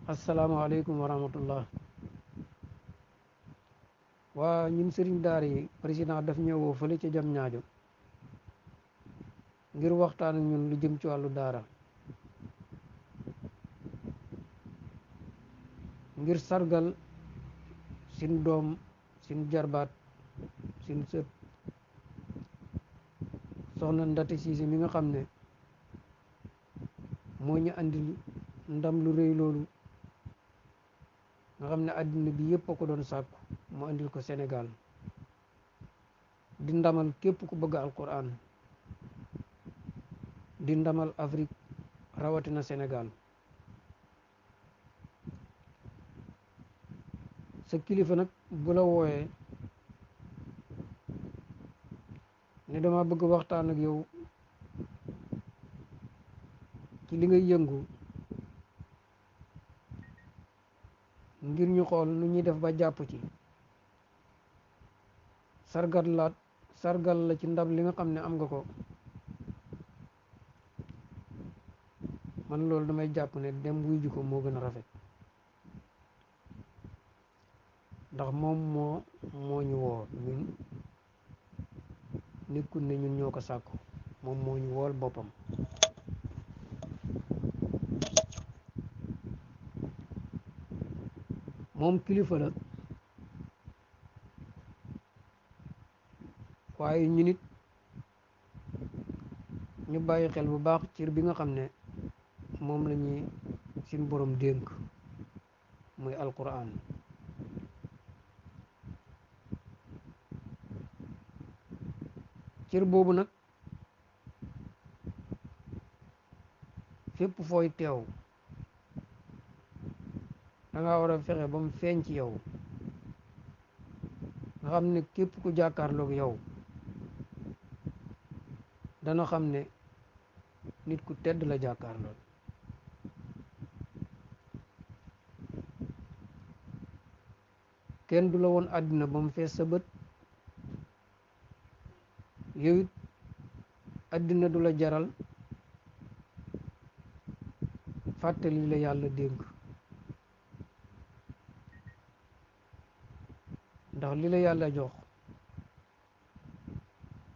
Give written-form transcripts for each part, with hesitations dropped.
asalaamaaleykum wa rahmatullah. waa ñun sëriñ daara yi président daf ñëwoo fële ca jam ñaajo ngir waxtaan ak ñun lu jëm ci wàllu daara, ngir sargal sin doom, sin jarbaat, sin sët soxna Ndate Siise mi nga xam ne moo ñu andil ndam lu rëy loolu nga xam ne àddina bi yëpp a ko doon sàkku mu andil ko Sénégal, di ndamal képp ku bëgg alquran, di ndamal Afrique rawatina Sénégal. sa kilifa nag bu la wooyee ne dama bëgg waxtaan ak yow ci li ngay yëngu ngir ñu xool nu ñuy def ba jàpp ci sargal la ci ndam li nga xam ne am nga ko, man loolu damay jàpp ne dem wuy ji ko moo gën a rafet, ndax moom moo ñu woo ñun nekkul ne ñun ñoo ko sàkku, moom moo ñu wool boppam. moom kilifa la waaye ñu nit ñu bàyyi xel bu baax cër bi nga xam ne moom la ñuy suñ borom dénk muy alquran. cër boobu nag fépp fooy teew da nga war a fexe ba mu feeñ ci yow, nga xam ne képp ku jàkkaarloog yow dana xam ne nit ku tedd la jàkkaarloog. kenn du la woon àddina ba mu fees sa bët, yow it àddina du la jaral fàttali la yàlla dénk, ndax li la yàlla jox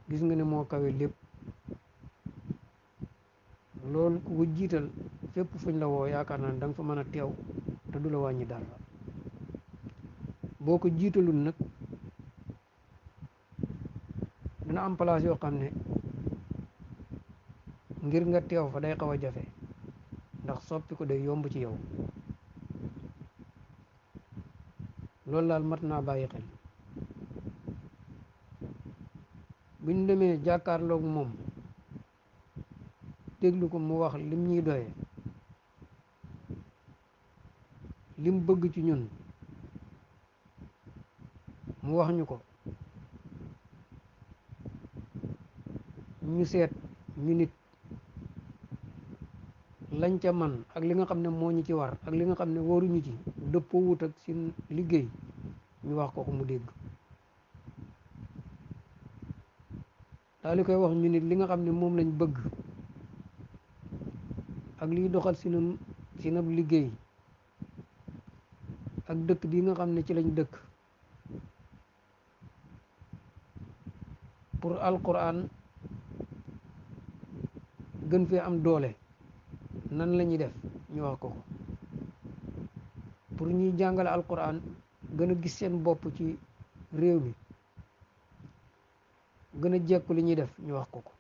gis nga ne moo kawe lépp. loolu ku ko jiital fépp fuñ la woo yaakaar naa ne da nga fa mën a teew te du la wàññi dara. boo ko jiitalul nag dina am place yoo xam ne ngir nga teew fa day xaw a jafe, ndax soppi ko day yomb ci yow. loolu daal mat naa bàyyi xel. buñ demee jàkkaarloog moom déglu ko mu wax lim ñuy doye, lim bëgg ci ñun mu wax ñu ko, ñu seet ñu nit lañ ca man ak li nga xam ne moo ñu ci war ak li nga xam ne waruñu ci dëppoo wut ak seen liggéey, ñu wax ko mu dégg. daal di koy wax ñu nit li nga xam ne moom lañ bëgg ak liy doxal sinab liggéey ak dëkk bi nga xam ne ci lañ dëkk, pour alquran gën fee am doole nan la ñuy def ñu wax ko ko, pour ñuy jàngale alquran gën a gis seen bopp ci réew mi, gën a jekku li ñuy def ñu wax ko ko.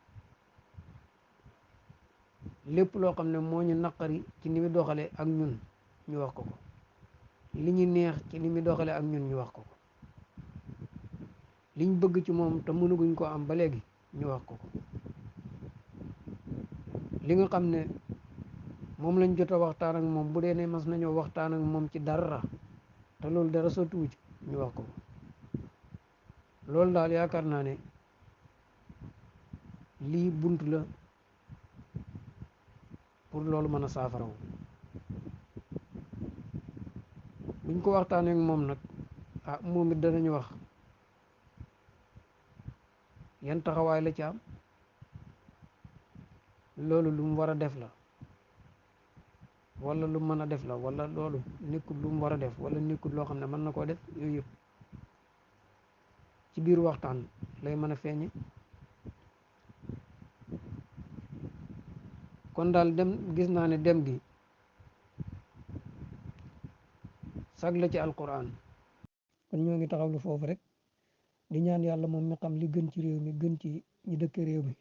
lépp loo xam ne moo ñu naqari ci ni mu doxale ak ñun ñu wax ko ko, li ñu neex ci ni mu doxale ak ñun ñu wax ko ko, liñ bëgg ci moom te mënuguñ ko am ba léegi ñu wax ko ko, li nga xam ne moom lañ jot a waxtaan ak moom bu dee ne mas nañoo waxtaan ak moom ci dara te loolu dara sottiwu ci ñu wax ko ko. loolu daal yaakaar naa ne lii bunt la pour loolu mën a saafarawu. buñ ko waxtaanee ak moom nag moom it danañu wax yan taxawaay la ci am. loolu lu mu war a def la, wala lu mën a def la wala loolu nekkul lu mu war a def wala nekkul loo xam ne mën na koo def yooyu yëpp ci biir waxtaan lay mën a feeñe kon daal dem gis naa ne dem gi sag la ci alquran kon ñoo ngi taxawlu foofu rek di ñaan yàlla moom mi xam li gën ci réew mi gën ci ñi dëkk réew mi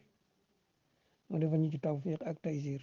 mu defal ñu ci tawfiq ak taysir